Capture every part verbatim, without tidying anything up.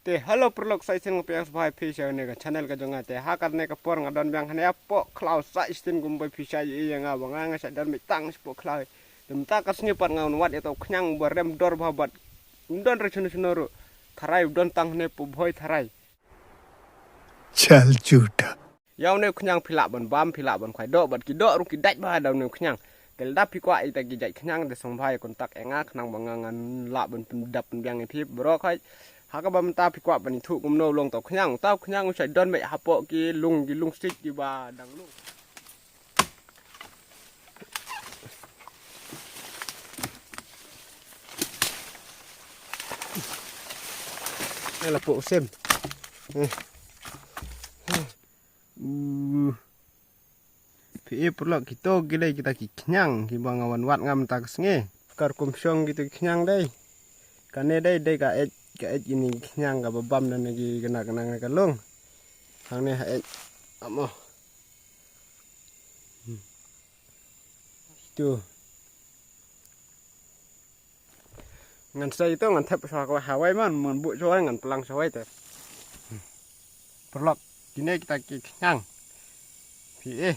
Te hello paralok, sa shisien nga pdiang sngewbha ïa phi sha kane ka channel ka jong nga. Te ha kane ka por nga don biang hangne hapoh khlaw, sa shisien kumba phi sa ïohi ïa nga ba nga nga sa don beit tang shapoh khlaw. Te mynta ka sngi pat nga wan wad ïa uto u khñiang ba rem dor bha bad ym don re shano shano ruh. Tharai u don tang hangne, Pobhoi tharai. Chal chuta. Ïa une u khñiang phi lah ban bam, phi lah ban khwai doh bad ki doh ruh ki dait bha da une u khñiang. Te lada phi kwah ïa kita ki jait khñiang te sngewbha ïa contact ïa nga khnang ba nga ngan lah ban pyndap pynbiang ïa phi baroh khoit. Ha kaba mynta phi kwah ban ithuh kumno u long uto u khñiang. Uto u khñiang u sa don beit hapoh ki lung, ki lung sik kiba dang lung. Eh, la pok sim. Eh. Uh. Phi i paralok, kito ki dei kita ki khñiang kiba nga wan wad nga mynta ka sngi. Ka rukom shong kito ki khñiang dei. Kane dei, dei ka eit, ka eit kine ki khñiang kaba bam da na ki khynnah khynnah na ka lung. Hangne ha eit. Amo. Hmm. Kito. Ngan sei to, ngan thep sha kawei, ha wei man, ngan buh sha wei, ngan plang sha wei te. Paralok, kine kita ki khñiang. Phi i.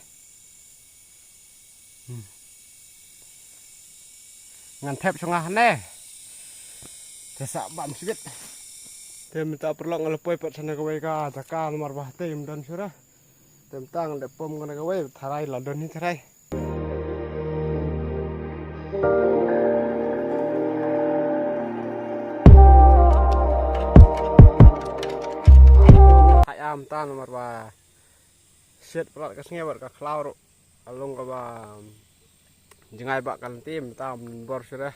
Hmm. Ngan thep sha nga hangne. Te sa bam sibit. Te mynta paralok nga la poi pat sha na kawei ka jaka namar ba te ym don shuh re. Te mynta ngan dep pom kane kawei, tharai la don hi tharai. Hai am tan namar ba shet palat ka sngi bad ka khlaw ruh. Ka long kaba jngai ba ka lynti mynta ym bor shuh re.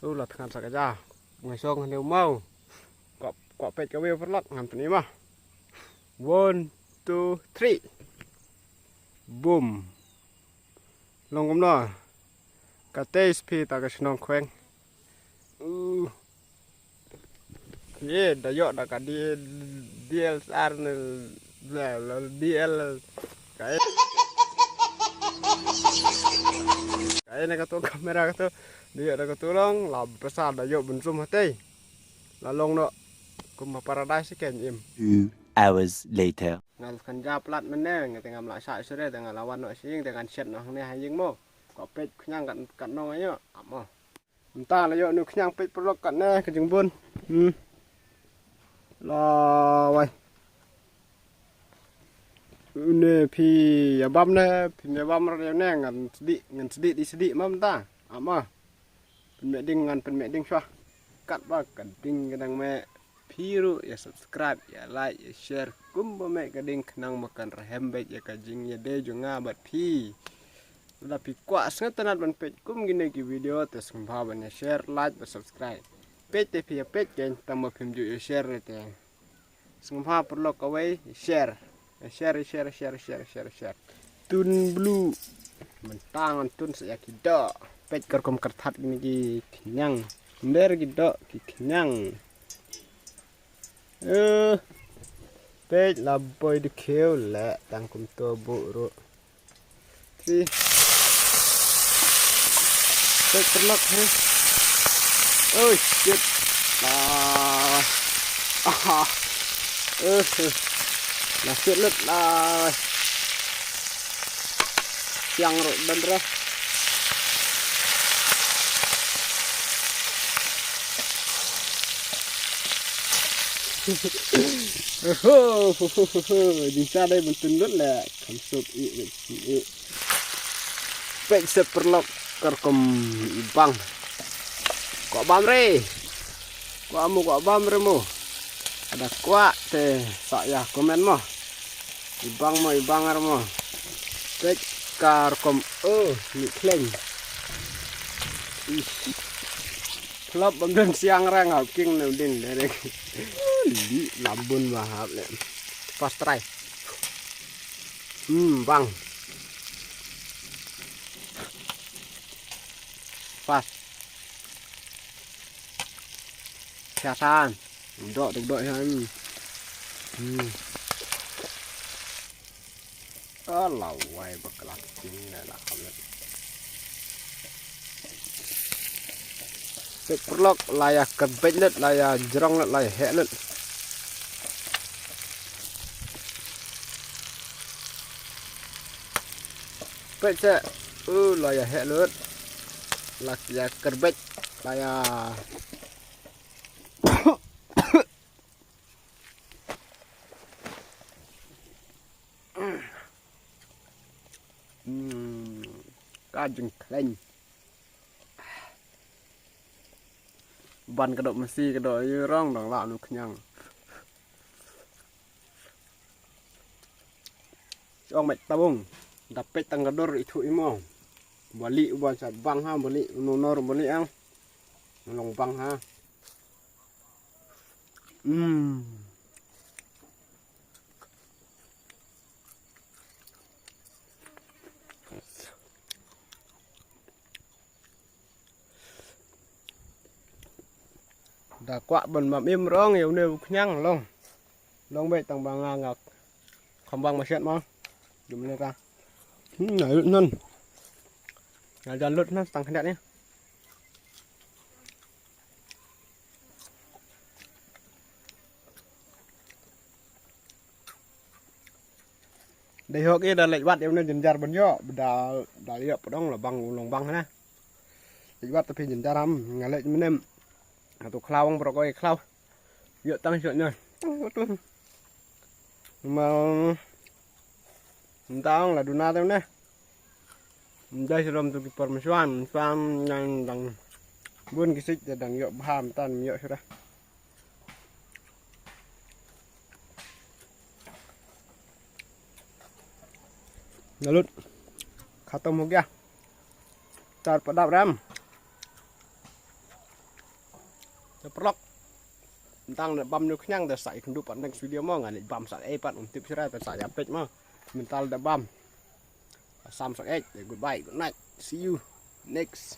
U la thngan sa ka ja. Ngai song hynne u maw. Kwah, kwah peit kawei paralok ngan pyni ma. One, two, three. Boom. Long kumno. Ka tei spi ta ka shnong khweng. Uh. Ye, da ïoh da ka D-, D S L R ne, la, la, D L, ka e. Ka e ne kato kamera kato, da ïoh da kato long, la bsa da ïoh ban zoom hatei. La long noh, kumba paradise kein im. Two hours later. Nga la khan ja palat mynne, nga te ngam lah shah shuh re, te nga la wan noh sha ïing, te ngan shet noh hangne ha ïing mo. Kwah peit khñiang kat, katno nga ïoh, ap mo. Mynta la ïoh une u khñiang, peit paralok, katne ka jingbun. Hmm. La wai. Une phi ïa bam ne, phim ïa bam re ïa une, ngan sdieh, ngan sdieh, dei sdieh ma mynta. Ap ma. Pynmih ding, ngan pynmih ding shuwa. Katba ka ding ka dang mih. Phi ruh ïa subscribe, ïa like, ïa share kumba mih ka ding khnang ba kan rhem beit ïa ka jingïadei jong nga bad phi. Lada phi kwah sngewtynnat ban peit kum kine ki video te sngewbha ban ïa share, like bad subscribe. Peit te phi ïa peit kein, tang ba phim ju ïa share re te. Sngewbha paralok kawei, share. Share, share, share, share, share, share. Tun blue. Mynta ngan tun sa ïa ki doh. Peit ka rukom kyrthat kine ki khñiang. Nder ki doh ki khñiang. Eh. Peit la boi dkhiew leh tang kumto buh ruh. Three. Peit paralok he. Oh shit. Ah. Ah. Eh. Eh. La shit lut la. Siang ruh ban rah. Oho, ho, ho, ho, ho. Jingsa dei ban tun lut leh. Kham suk i, i, i. Peit se paralok ka rukom i bang. Kwah bam re. Kwah mo, kwah bam re mo. Lada kwah te sa ïa comment mo. I bang mo, i bang re mo. Peit ka rukom, oh, ni khleng. Ih. Klop bam don siang rang hau king ne ding direct. Li lambun ba hap le. First try. Hmm, bang. Pas. Siatan. Dok, dok, dok, ya. Hmm. Hmm. Ala wai bakla king ne la khamlet. Peit paralok, la ïa kyrpeit lut, la ïa jrong lut, la ïa heh lut. Peit se. U la ïa heh lut. La ïa kerbet. La ïa. Hmm. Ka jingkhlaiñ. Ban ka doh masi ka doh ïa rong dang la nu khñiang. Ong met tabung. Da peit tang ka dur ithu imo. Bali u ban sat bang ha bali u nor bali ang. Long bang ha. Hmm. Da kwah ban mam im rong ïa une u khñiang long. Long beit tang ba nga ngak. Kham bang ma shet ma. Jum ne ka. Hmm, na lut non. Na jan lut non tang khyndiat ni. Dei hok ïa da leit wat ïa une jynjar ban ïoh da da ïoh pdong la bang u long bang na. Leit wat tapi jynjar am nga leit menem. Atu khlaw ang brok oi khlaw. Ïoh tang ïoh nya. Tang ïoh tu. Ma tang la duna te une. Mdai shalom tu ki por mswan mswan nang dang bun ki sik da dang ïoh bha mtan ïoh shuda. Nalut. Khatam ho gya. Tar padap ram. Te prok. Tang da bam ñu khñiang da sa i khyndu pat next video mo nga leit bam sa ei pat um tip sira da sa ïa peit mo. Mental da bam. Sam sa ei. Goodbye, good night. See you next.